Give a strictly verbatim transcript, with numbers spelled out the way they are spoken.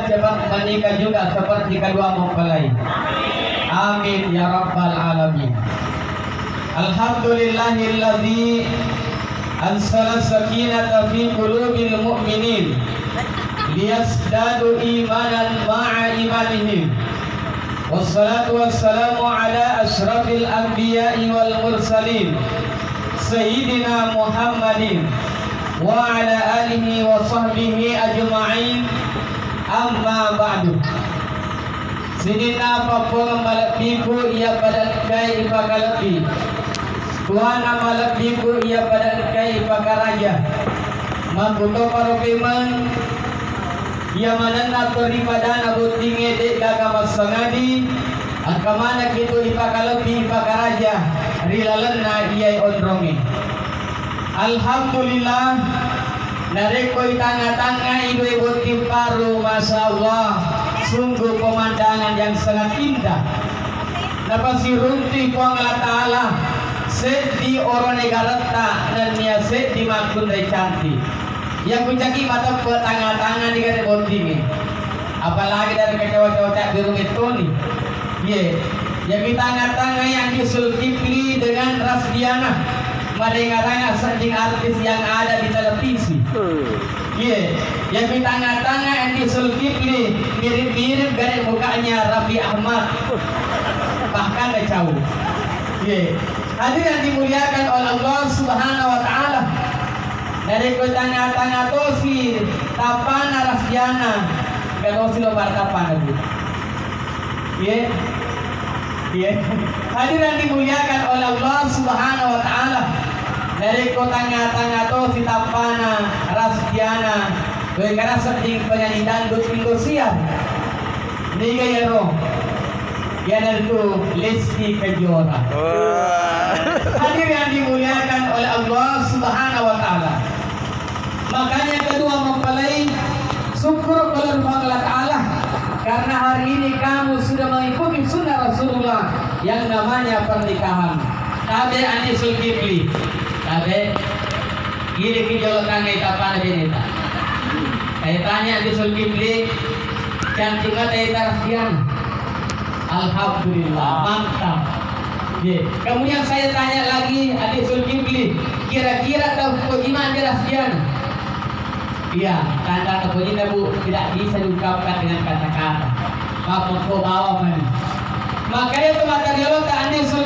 cepat menikah juga seperti kedua mempelai. Amin ya rabbal alamin. Alhamdulillahilladzi anzala sakinata fi qulubil mu'minin liyazdadu imanan ma'a imanihim. Wassalatu wassalamu ala asyrafil anbiya'i wal mursalin, Sayyidina Muhammadin wa ala alihi wa sahbihi ajma'in. Amma ba'du. Sininna pappuang malebbiku iya pada engkai ipakalebbi. Tuana malebbiku iya pada engkai ipakaraja. Makkutoparo pemeng iya manenna toripadana bottingnge de'gaga massangadi, engka manekkitu ipakalebbi ipakaraja ri lalenna iyae onrongnge. Alhamdulillah, narekko itangnga-tangngai dua botting paru, masya Allah, sungguh pemandangan yang sangat indah. Napasiruntui Puang Allah Ta'ala seddi oro negaretta nennia seddi makkunrai cantik. Iya kucaki mateppe tangnga-tangnga ni gare bottingnge. Apalagi dari kecawa-cawa caddirung ettoni. Ye, yang kita tangnga-tangnga yang di Zulkifli dengan Rasdiana, madengaranga sedding artis yang ada di televisi. Ye, yang kita tangnga-tangnga yang di Zulkifli mirip-mirip gare mukanya Raffi Ahmad. Bahkan kacau. Ye, hadirin yang dimuliakan oleh Allah Subhanahu wa Ta'ala. Narekko tangnga-tangnga tosi tappana Rasdiana, gatosi lo pada tappana, Bu. Ye. Ye. Hadirin dimuliakan oleh Allah Subhanahu wa Ta'ala. Narekko tangnga-tangnga tosi tappana Rasdiana, wengkana sedding penyanyi dangdut Indosiar. Niga iyaro? Iyanaritu Lesti Kejora. Wah. Hadir yang dimuliakan oleh Allah Subhanahu wa Ta'ala. Makanya kedua mempelai, syukur kepada Allah Ta'ala karena hari ini kamu sudah mengikuti sunnah Rasulullah yang namanya pernikahan. Tabe Andi Zulkifli. Tabe. Gili ki jolo tangai tapana beneta. Saya tanya Andi Zulkifli, cantik mata ya Tarfian. Alhamdulillah, mantap. Ye. Kemudian saya tanya lagi Andi Zulkifli, kira-kira tahu kok gimana dia Tarfian? Iya, tanda kepojinna, Bu, tidak bisa diungkapkan dengan kata-kata. Mammekko bawang mani. Makanya itu mata riolo ta Andi Sul